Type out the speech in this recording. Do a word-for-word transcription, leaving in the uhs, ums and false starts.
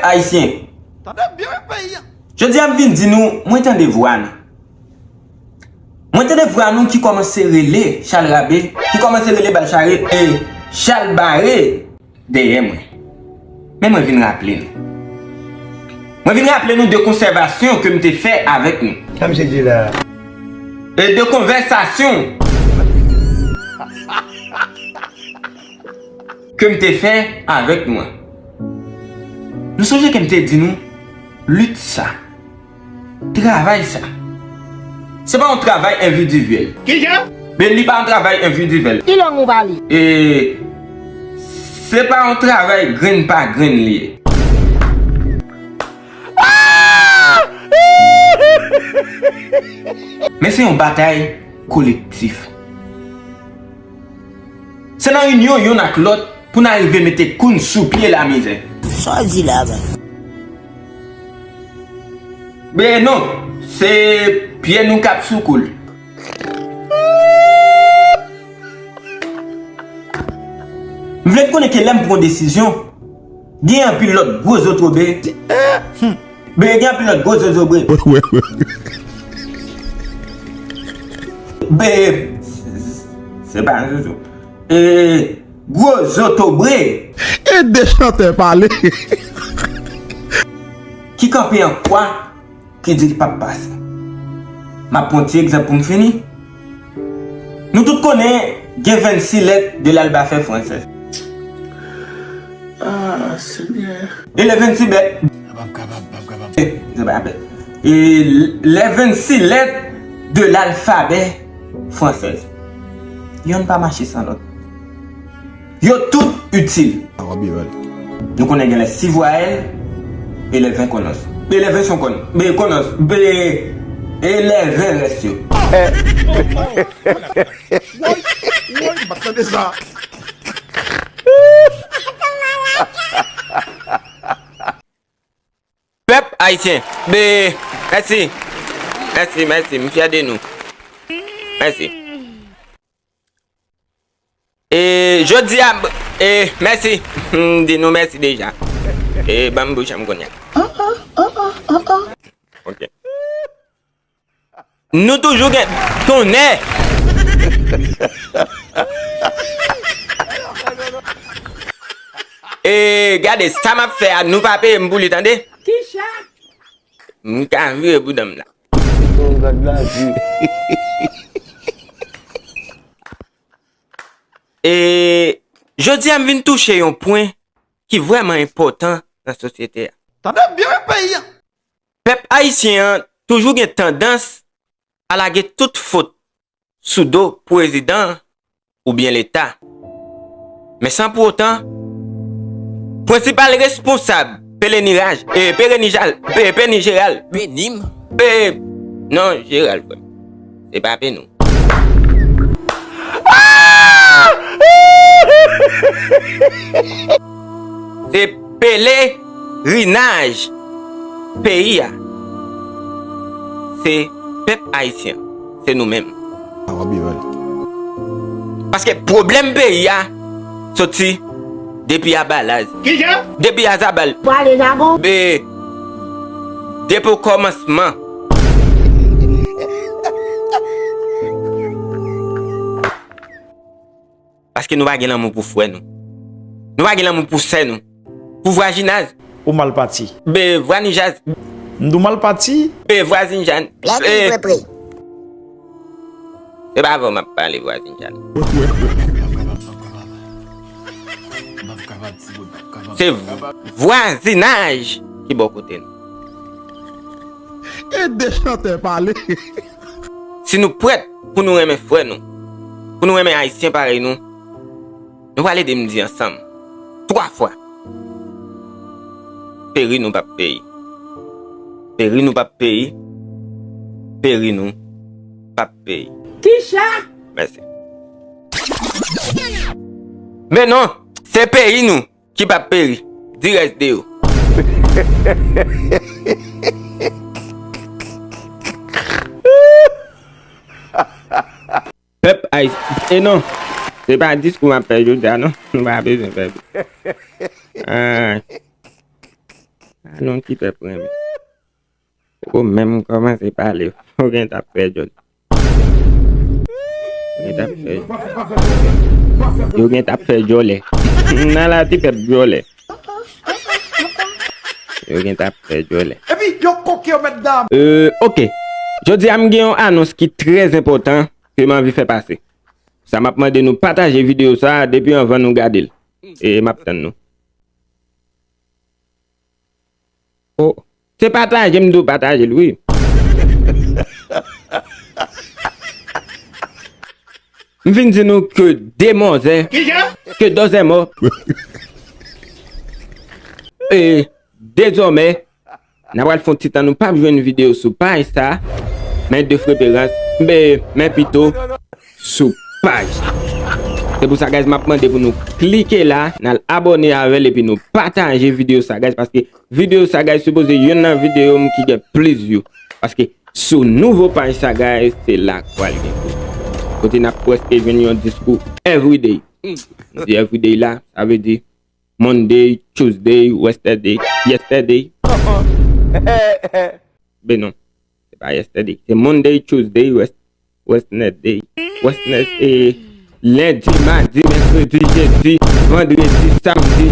Ayisyen. Tande byen wi peyi a. Jodi a m vin di nou, mwen tande vwa nou. Mwen tande vwa nou ki kòmanse rele Chalrabe, ki kòmanse rele Balchare, e, Chalbare dèyè mwen. Men mwen vin raple nou. Mwen vin raple nou de konsèvasyon ke m te fè avèk nou. Sa misye di la? E de konvèsasyon ke m te fè avèk nou an. Nou sonje ke m te di nou, lit sa, travay sa, se pa yon travay endividyèl. Kijan? Men li pa yon travay endividyèl. Ki lang ou pale? E se pa yon travay grenn pa grenn li ye. Men se yon batay kolektif. Se nan inyon yonn ak lòt pou n arive mete kou n sou pye lamizè. Sa w di la, man? Ben non, se pye nou k ap sou kou l. M vle n konnen ke lè m pran desizyon, gen anpil lòt gwo zotobre. Ben, gen anpil lòt gwo zotobre. Ben, se pa zozo. E, gwo zotobre. E de chantè pale. Ki kanpe an kwa, ki di li p ap pase. M ap pran ti egzanp pou m fini. Nou tout konnen gen vennsis lèt de lalfabè fransè. Ah, Senyè. E le vennsis bèt. M p ap kapab, m p ap kapab. E, se pa bèt. E le vennsis lèt de lalfabè fransè. Yonn pa mache san lòt. Yo tout itil. Nou konnen gen lè sis vwayèl e lè ven konòs. E lè ven son kòn. E konòs. E, e lè ven rès yo. Woy, woy, m pa t tande sa. Pèp ayisyen, be, mèsi. Mèsi, mèsi, m fyè de nou. Mèsi. E, jodi a, e, mèsi. M di nou mèsi deja. E, ban m bouch an m kounye a. Ok. Nou toujou gen tonnè. E gade, sa m ap fè a, nou pa peye m pou li, tande? Kicha? M ka vire bouda m la. Oh, gad lavi. E jodi a, m vin touche yon pwen ki vrèman enpòtan nan sosyete a. Tande byen wi peyi a. Pèp ayisyen an toujou gen tandans a lage tout fot sou do prezidan oubyen Leta. Men san pou otan, prensipal responsab peleniraj, e, perenijal, pe, penijeral, penim, pe, non, jeral, frè m. Se pa pe nou. Se pelerinaj peyi a. Se pèp ayisyen. Se nou menm. Paske pwoblèm peyi a soti depi a balaz. Kijan? Depi a zabal. Pwale zago. Be, depi o kòmansman. Paske nou pa gen lanmou pou frè nou. Nou pa gen lanmou pou sè nou. Pou vwajinaj. Ou mal pati. Be vwanijaz. M di w mal pati. Be vwazinjan. Lè tou pre pre. Se pa avè w m ap pale vwazinjan. Se vwazinaj ki bò kote nou. E de chantè pale. Si nou prèt pou nou renmen frè nou, pou nou renmen ayisyen parèy nou, nou pral ede m di ansanm twa fwa. Peri nou p ap peri. Peri nou p ap peri. Peri nou p ap peri. Kicha? Mèsi. Men non, se peyi nou ki p ap peri. Di rès de yo. Pèp ayisyen, e non, se pa diskou m ap fè jodi a, non. Nou pa bezwen fè. Ah. Non, ti pèp renmen. Ou menm kòmanse pale. Ou gen t ap fè djòl. Ou gen t ap fè. Yo gen t ap fè djòlè. Nan la ti pèp djòlè. Yo gen t ap fè djòlè. Epi yo koke yo mèt dam. Euh, ok. Jodi a m gen yon anons ki trè enpòtan ke m anvi fè pase. Sa m ap mande nou pataje videyo sa a depi anvan nou gade l. E m ap tann nou. Oh, se pataje m di w pataje l, wi. M vin di nou ke demwazè, ke dòzè mò. E dezòmè, n a pral fè yon ti tan nou p ap jwenn videyo sou paj sa, men de preferans, men, men pito sou paj. Se pou sa, guys, m ap mande pou nou klike la, n al abòne avè l epi nou pataje videyo sa, guys, paske videyo sa, guys, sipoze youn nan videyo m ki gen plis view. Paske sou nouvo paj sa, guys, se la k pral gen kou. Kote n ap prèske jwenn yon diskou everyday. M di everyday la, sa vle di Monday, Tuesday, Wednesday, yesterday. Ben non, se pa yesterday. Se Monday, Tuesday, Wes-, Wednesday, Wednesday, e lendi, madi, mèkredi, jedi, vandredi, samdi,